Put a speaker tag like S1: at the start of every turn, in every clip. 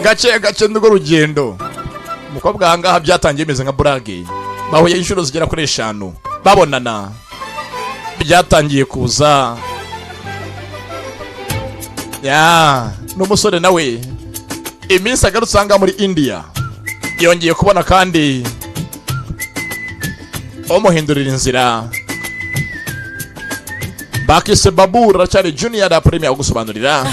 S1: Gake gake nirwo rugendo. Umukobwa ahangaha byatangiye bimeze nka blague, bahuye inshuro zigera kuri eshanu babonana, byatangiye kuza ya n'umusore nawe. Iminsi agarutse ahangaha muri India, yongeye kubona kandi umuhindurira inzira bakise Babur, aracyari junior da premier gusobanurira.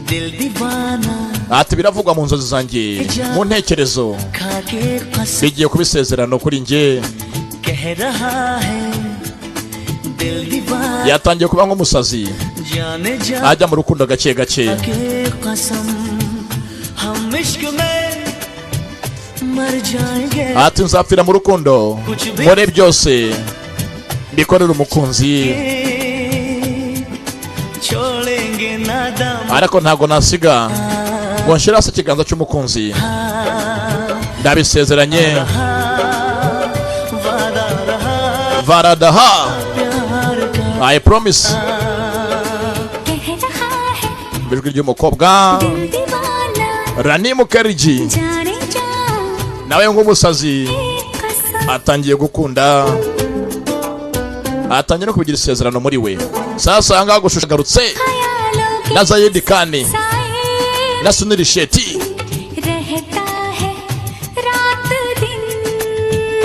S2: दिल दीवाना
S1: Ati biravugwa mu nzozi zanjye, mu ntekerezo,
S2: खाके कसम
S1: bigiye kuba isezerano kuri njye.
S2: कह रहा है दिल दीवाना
S1: Yatangiye kuba nk'umusazi,
S2: जाने जा
S1: ajya mu rukundo gake gake.
S2: के कसम हम इश्क में मर जाएंगे।
S1: Ati nzapfira mu rukundo, nkore byose mbikorere umukunzi,
S2: छोड़ेंगे ना दम।
S1: Ariko ntabwo nasiga ngo nshyire hasi ikiganza cy'umukunzi, ndabisezeranye.
S2: वादा रहा
S1: Varadaha
S2: प्यार का।
S1: I promise.
S3: कह रहा है
S1: Ijwi ry'umukobwa
S3: दिल दीवाना
S1: Rani Mukerji
S3: जाने जा
S1: nawe nk'umusazi
S3: कसम
S1: atangiye gukunda, atangiye no kubigira isezerano muri we. Sasa ahangaha gushusha agarutse
S3: ख्यालों के
S1: na Zayed Khan
S3: साए
S1: na Sunil Shetty.
S3: रहता है रात दिन।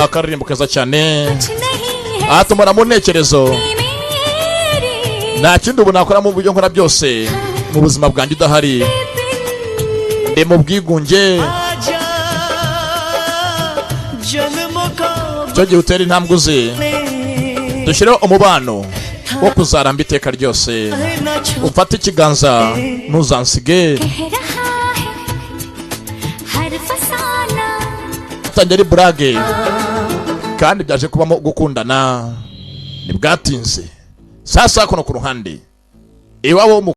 S1: Akaririmbo keza cyane.
S3: कुछ नहीं है
S1: Atumara mu ntekerezo
S3: मेरे
S1: nta kindi ubu nakora mu buryo nkora byose mu buzima bwanjye udahari, ndi mu bwigunge.
S2: आजा जन्मों को
S1: Icyo gihe utera intambwe uze dushyireho umubano wo kuzaramba iteka ryose,
S2: न छोड़
S1: ufate ikiganza ntuzansige.
S3: कह रहा है हर फसाना।
S1: Atangiye ari blague kandi byaje kubamo gukundana, ntibwatinze. Sasa kuno ku ruhande iwabo w'umukobwa